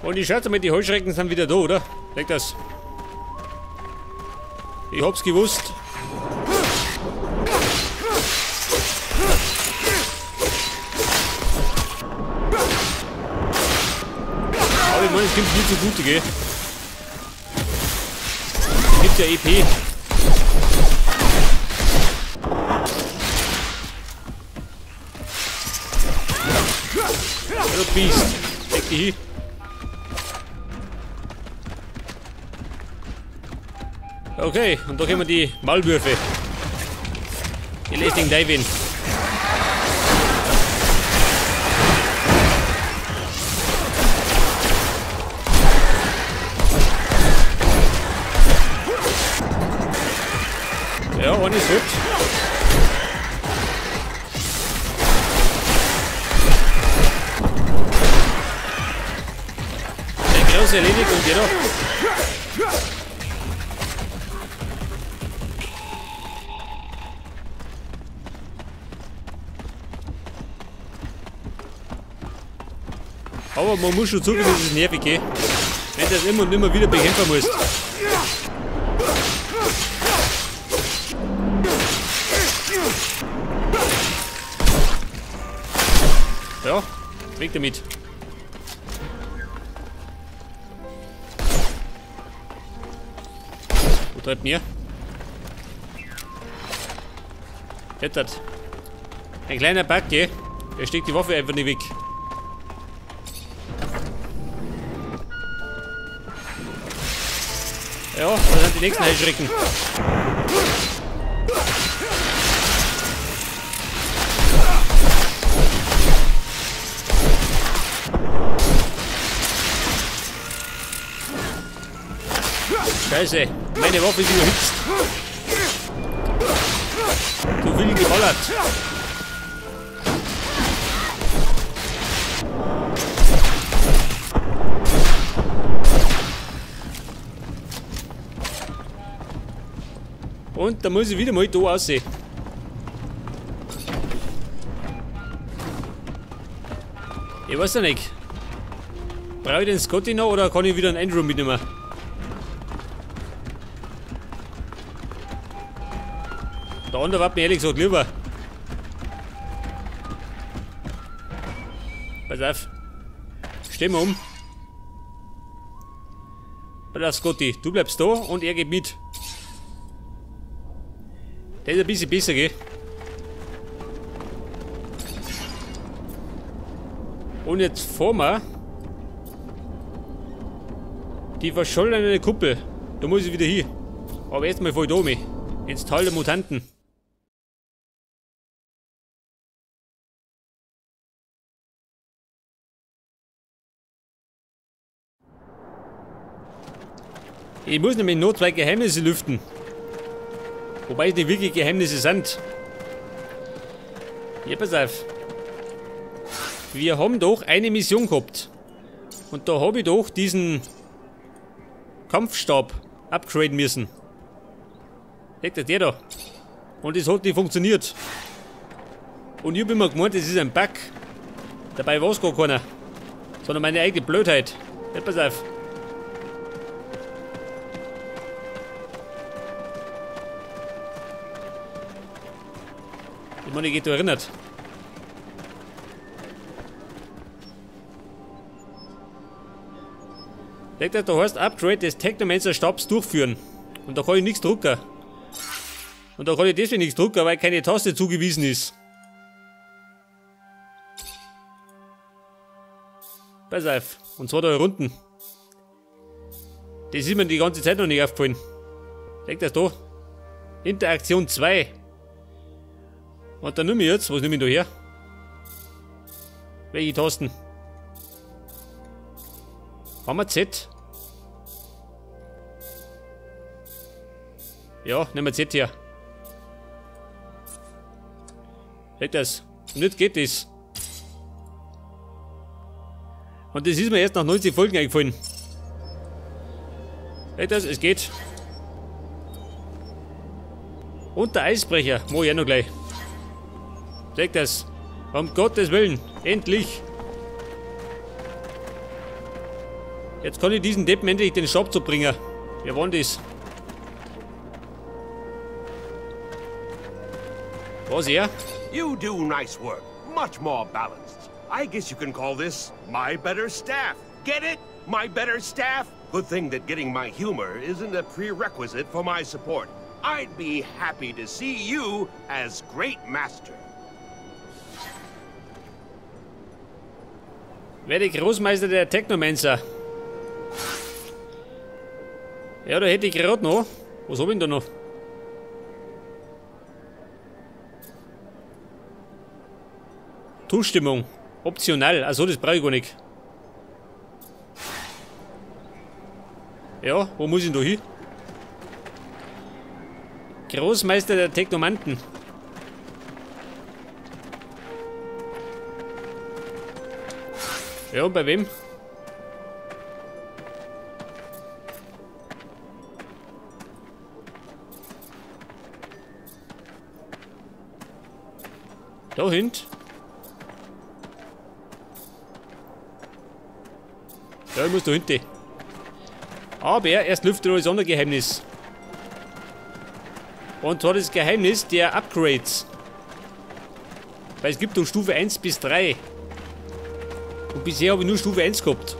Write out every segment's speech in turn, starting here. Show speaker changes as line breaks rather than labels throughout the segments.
Und ich schätze mal, die Heuschrecken sind wieder da, oder? Leg das. Ich hab's gewusst. Aber ich meine, es kommt mir zugute, gell? Es gibt ja EP. Hallo Biest. Leg dich hin. Okay, und da kommen die Maulwürfe. Die lästigen Divin. Ja, einer ist hübsch. Der große erledigt und jeder. Aber man muss schon zugeben, das ist nervig, gell? Wenn du das immer und immer wieder bekämpfen musst. Ja, weg damit. Wo treibt mir? Jetzt. Ein kleiner Bug, gell? Der steckt die Waffe einfach nicht weg. Ja, da sind die nächsten Heuschrecken. Scheiße, meine Waffe ist überhitzt. Zu viel geballert. Und da muss ich wieder mal da aussehen. Ich weiß ja nicht. Brauche ich den Scotty noch oder kann ich wieder einen Andrew mitnehmen? Der andere war mir ehrlich gesagt lieber. Pass auf. Steh mal um. Pass auf, Scotty. Du bleibst da und er geht mit. Der ist ein bisschen besser, gell? Und jetzt fahren wir die verschollene Kuppel. Da muss ich wieder hin. Aber erstmal fahr ich da mit. Ins Tal der Mutanten. Ich muss nämlich nur 2 Geheimnisse lüften. Wobei es nicht wirklich Geheimnisse sind. Ja, pass auf. Wir haben doch eine Mission gehabt. Und da habe ich doch diesen Kampfstab upgraden müssen. Seht ihr, der da? Und das hat nicht funktioniert. Und ich hab immer gemeint, das ist ein Bug. Dabei war es gar keiner. Sondern meine eigene Blödheit. Ja, pass auf. Ich meine, ich geht da erinnert. Da heißt Upgrade des Technomancer Stabs durchführen. Und da kann ich nichts drucken. Und da kann ich deswegen nichts drucken, weil keine Taste zugewiesen ist. Pass auf. Und zwar da unten. Das ist mir die ganze Zeit noch nicht aufgefallen. Seht das da? Interaktion 2. Und dann nehme ich jetzt, was nehme ich da her? Welche Tasten? Haben wir Z? Ja, nehmen wir Z her. Seht das? Und jetzt geht das. Und das ist mir erst nach 90 Folgen eingefallen. Seht das? Es geht. Und der Eisbrecher. Mach ich auch noch gleich. Seht das? Um Gottes Willen. Endlich. Jetzt kann ich diesen Deppen endlich den Shop zu bringen. Wir wollen das. Was er?
You do nice work. Much more balanced. I guess you can call this my better staff. Get it? My better staff? Good thing that getting my humor isn't a prerequisite for my support. I'd be happy to see you as great master.
Werde Großmeister der Technomancer. Ja, da hätte ich gerade noch. Was hab ich denn da noch? Zustimmung. Optional. Also das brauche ich gar nicht. Ja, wo muss ich denn da hin? Großmeister der Technomanten. Ja, und bei wem? Da hinten. Ja, ich muss da hinten. Aber erst lüftet das andere Geheimnis. Und zwar das Geheimnis der Upgrades. Weil es gibt nur Stufe 1 bis 3. Und bisher habe ich nur Stufe 1 gehabt.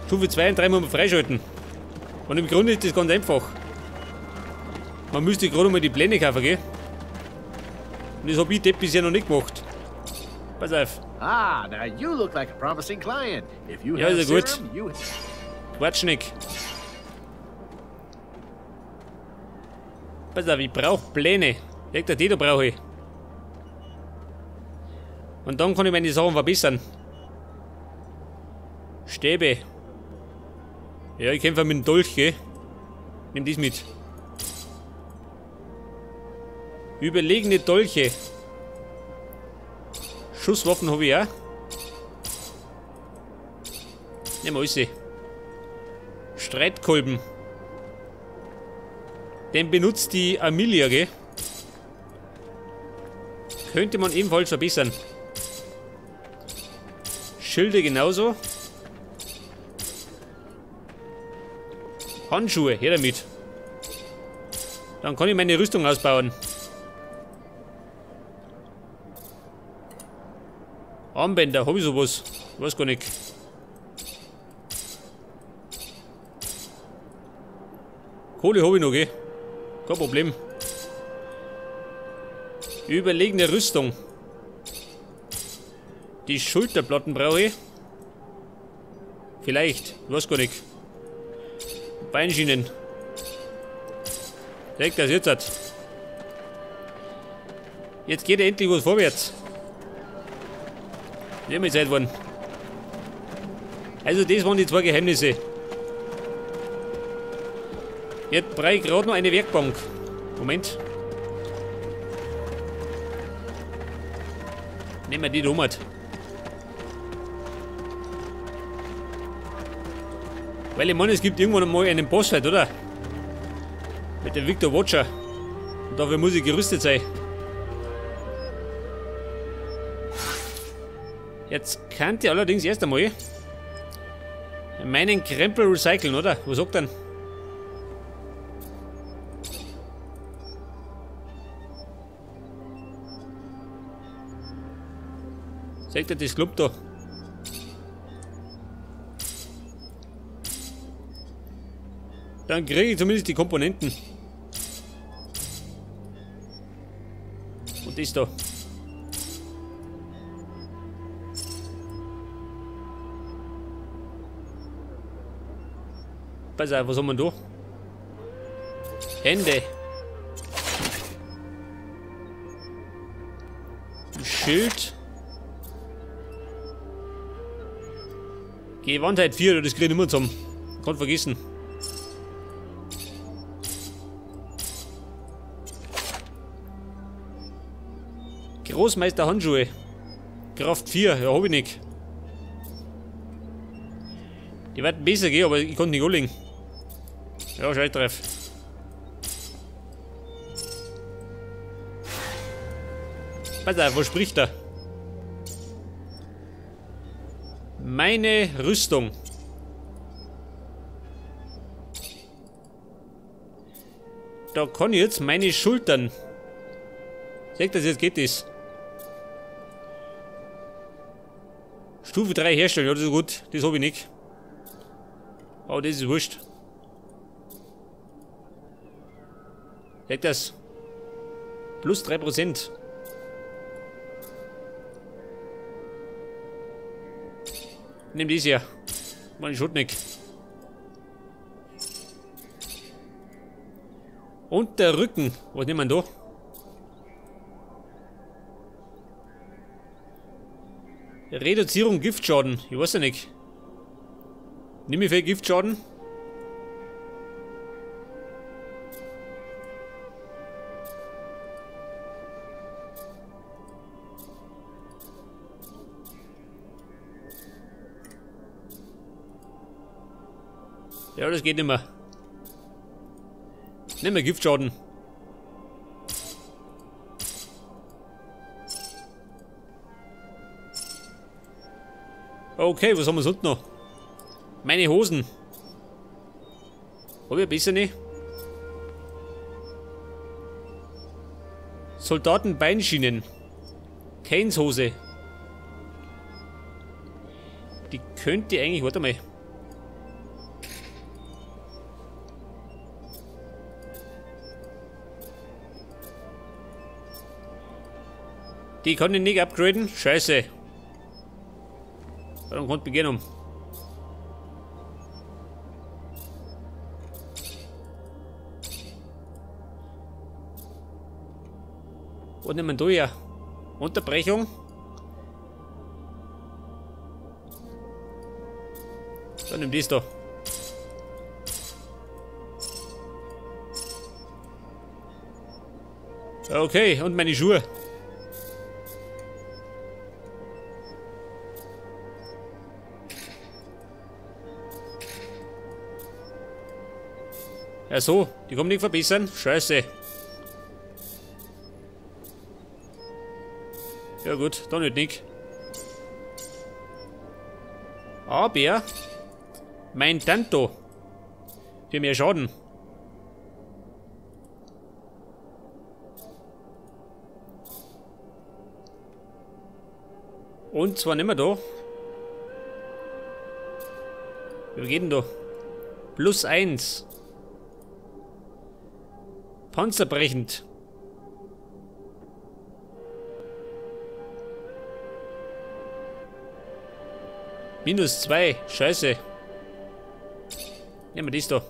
Stufe 2 und 3 muss man freischalten. Und im Grunde ist das ganz einfach. Man müsste gerade mal die Pläne kaufen, gell? Und das habe ich bisher noch nicht gemacht. Pass auf.
Ah, now you look like a promising client. If you
ja,
have
ist ja gut.
serum, you...
Quatsch nicht. Pass auf, ich brauche Pläne. Die da brauche ich. Und dann kann ich meine Sachen verbessern. Stäbe. Ja, ich kämpfe mit dem Dolch, gell? Nimm dies mit. Überlegene Dolche. Schusswaffen habe ich auch. Nehmen wir alles. Streitkolben. Den benutzt die Amelia, gell? Könnte man ebenfalls verbessern. Schilde genauso. Handschuhe, her damit. Dann kann ich meine Rüstung ausbauen. Armbänder, hab ich sowas? Weiß gar nicht. Kohle hab ich noch, gell? Kein Problem. Überlegene Rüstung. Die Schulterplatten brauche ich. Vielleicht, weiß gar nicht. Beinschienen. Direkt das jetzt hat. Jetzt geht endlich was vorwärts. Nicht mehr Zeit worden. Also das waren die zwei Geheimnisse. Jetzt brauche ich gerade noch eine Werkbank. Moment. Nehmen wir die da um. Weil ich meine, es gibt irgendwann einmal einen Bossfight, oder? Mit dem Victor Watcher. Und dafür muss ich gerüstet sein. Jetzt kann ich allerdings erst einmal meinen Krempel recyceln, oder? Was sagt denn? Sagt er das Club da? Dann kriege ich zumindest die Komponenten. Und das da. Pass auf, was haben wir da? Hände. Ein Schild. Gewandtheit 4, das kriege ich nicht mehr zusammen. Kann vergessen. Großmeister Handschuhe. Kraft 4, ja, hab ich nicht. Die werden besser gehen, aber ich konnte nicht anlegen. Ja, scheiß drauf. Pass auf, was spricht er? Meine Rüstung. Da kann ich jetzt meine Schultern. Seht das, jetzt geht das. Stufe 3 herstellen, ja, das ist gut. Das habe ich nicht. Aber das ist wurscht. Seht das? Plus 3%. Nimm dies hier. Meine Schutnik. Und der Rücken. Was nimmt man da? Reduzierung Giftschaden. Ich weiß ja nicht. Nimm ich viel Giftschaden? Ja, das geht nicht mehr. Nimm mir Giftschaden. Okay, was haben wir sonst noch? Meine Hosen. Hab ich ein bisschen nicht? Soldatenbeinschienen. Kanes Hose. Die könnte eigentlich... Warte mal. Die kann ich nicht upgraden. Scheiße. Dann kommt beginnen. Was nehmen wir da her? Unterbrechung. Dann nimm das da. Okay, und meine Schuhe. Ja so, die kommen nicht verbessern. Scheiße. Ja gut, dann nicht. Aber mein Tanto für mehr Schaden. Und zwar nicht mehr da. Wie geht denn da? Plus 1. Panzerbrechend. Minus 2. Scheiße. Nehmen wir das da.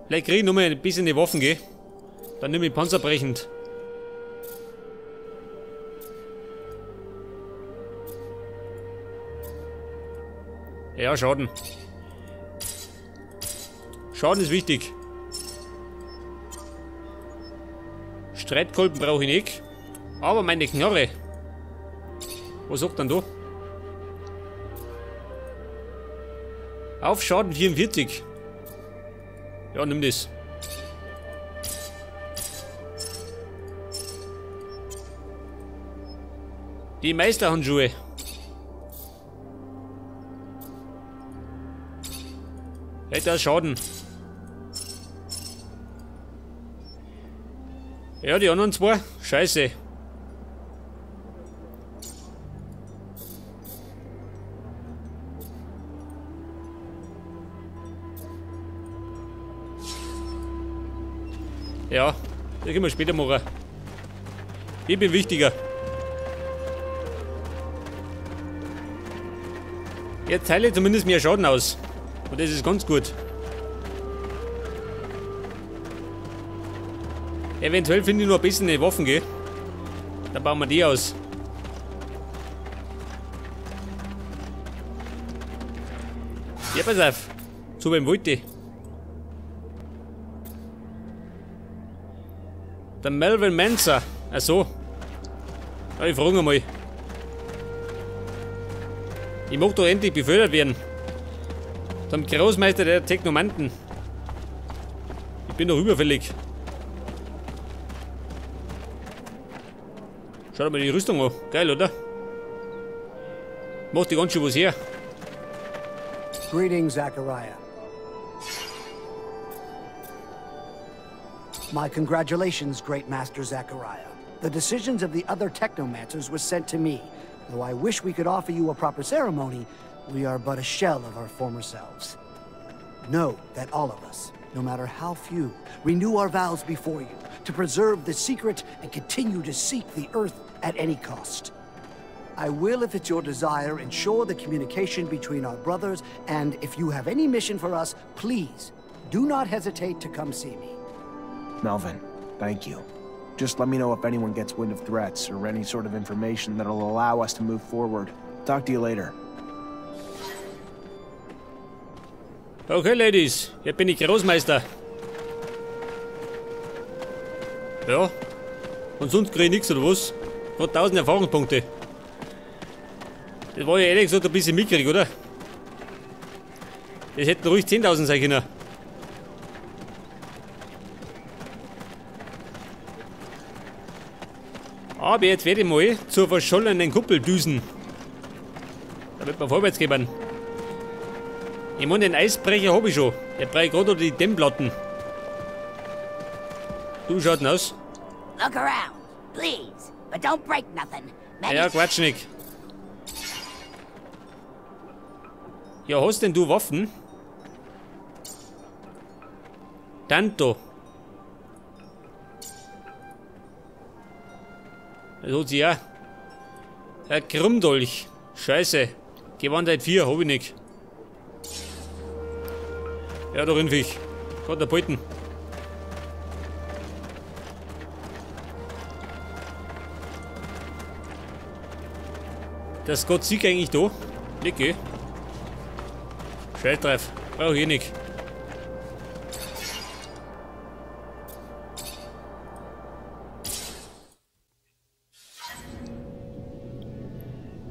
Vielleicht kriege ich nochmal ein bisschen die Waffen, gell? Dann nehme ich panzerbrechend. Ja, Schaden. Schaden ist wichtig. Streitkolben brauche ich nicht. Aber meine Knarre. Was sagt denn da? Auf Schaden 44. Ja, nimm das. Die Meisterhandschuhe. Hätte Schaden. Ja, die anderen zwei. Scheiße. Ja, das können wir später machen. Ich bin wichtiger. Jetzt teile ich zumindest mehr Schaden aus. Und das ist ganz gut. Eventuell finde ich noch ein bisschen die Waffen, gell? Dann bauen wir die aus. Ja, pass auf. Zu wem wollte ich? Der Melvin Manser. Ach so. Ja, ich frage mal. Ich mag doch endlich befördert werden. Zum Großmeister der Technomanten. Ich bin doch überfällig. Schau dir mal die Rüstung an. Geil, oder? Macht die ganz schön was her.
Greetings, Zachariah. My congratulations, Great Master Zachariah. The decisions of the other Technomancers were sent to me. Though I wish we could offer you a proper ceremony, we are but a shell of our former selves. Know that all of us, no matter how few, renew our vows before you to preserve the secret and continue to seek the Earth at any cost. I will, if it's your desire, ensure the communication between our brothers, and if you have any mission for us, please, do not hesitate to come see me.
Melvin, thank you. Just let me know if anyone gets wind of threats or any sort of information that'll allow us to move forward. Talk to you later.
Okay, Ladies, jetzt bin ich Großmeister. Ja. Und sonst krieg ich nichts, oder was? Gerade 1000 Erfahrungspunkte. Das war ja ehrlich gesagt ein bisschen mickrig, oder? Das hätten ruhig 10.000 sein können. Aber jetzt werde ich mal zur verschollenen Kuppel düsen. Damit wir vorwärts gehen. Ich meine, den Eisbrecher habe ich schon. Der braucht gerade noch die Dämmplatten. Du schaut denn aus?
Look around, please, but don't break nothing.
Ja, Quatsch nicht. Ja, hast denn du Waffen? Tanto. Das hat sie ja. Ein Krummdolch. Scheiße. Gewandheit 4, hab ich nicht. Ja, da rinf ich. Gott, der Beuten. Das Gott sieht eigentlich da. Nicht, gell? Scheiß drauf. Brauch ich nicht.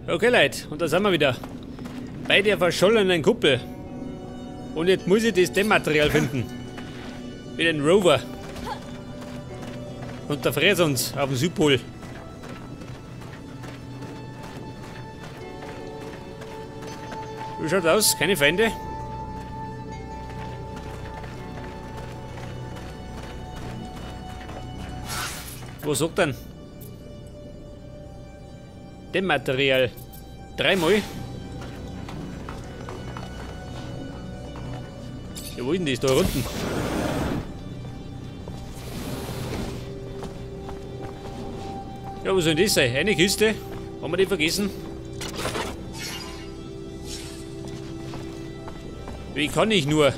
Okay, Leute, und da sind wir wieder. Bei der verschollenen Kuppel. Und jetzt muss ich das Dämmmaterial finden. Mit dem Rover. Und da fräst uns auf dem Südpol. Wie schaut aus? Keine Feinde? Was sagt denn? Dämmmaterial. Dreimal. Ja, wo ist denn das? Da unten. Ja, wo soll denn das sein? Eine Kiste. Haben wir die vergessen? Wie kann ich nur?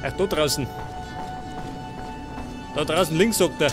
Ach, da draußen. Da draußen links, sagt er.